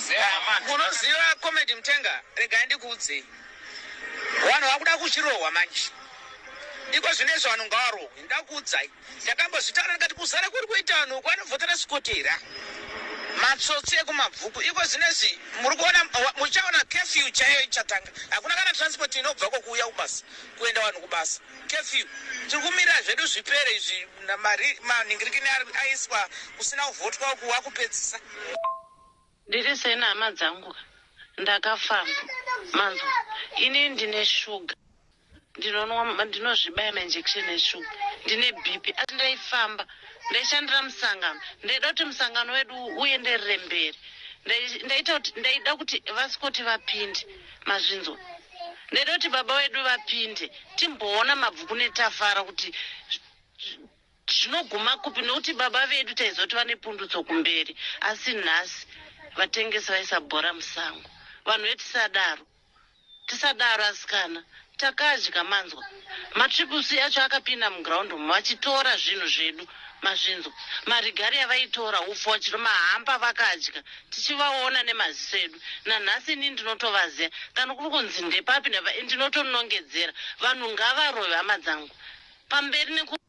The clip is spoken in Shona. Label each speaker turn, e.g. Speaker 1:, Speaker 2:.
Speaker 1: Unoziva Comedy Mutenga, regai ndikuudzei. Vanhu vakuda kuchirohwa manje. Iko zvino izvo vanhu ngavarohwe. Ndakuudzai. Ndakambozvitaura ndikati kuzara kuri kuita vanhu uku vanovhotera sikotera. Matsotsi ekumabvuku. Iko zvino izvi muri kuona muchaona curfew chaiyo ichatanga. Hakuna kana transport inobva ko kuuya kubasa kuenda vanhu kubasa. Curfew. Tiri kumirira zvedu zvipere izvi mari manhingirikini aiswa kusina kuvhotwa uku wakupedzisa.
Speaker 2: Ndiri seni hama dzangu ka ndakafamba manzwa ini ndine shuga ndinonwa ndinozvibaya mainjection eshuga ndine bp asi ndaifamba ndaishandira musangano ndaida kuti musangano wedu uenderere mberi ndaita kuti ndaida kuti vasikoti vapinde mazvinzwa ndaida kuti baba vedu vapinde timboona mabvuku netafara kuti Zvinoguma kupi nokuti baba vedu taiziva kuti vane pundutso kumberi asi nhasi vatengesi vaisa bhora musango. Vanhu ve tisadaro. Tisadaro asikana. Takadya manzwa. Matriple C acho akapinda muground umu vachitora zvinhu zvedu mazvinzwa. Maregalia vaitora, upfu vachito mahamba vakadya tichivaona nemaziso edu. Nanhasi ini ndinotovaziva kana kuri kunzi ndepapi ndinotonongedzera. Vanhu ngavarove hama dzangu. Pamberi neku.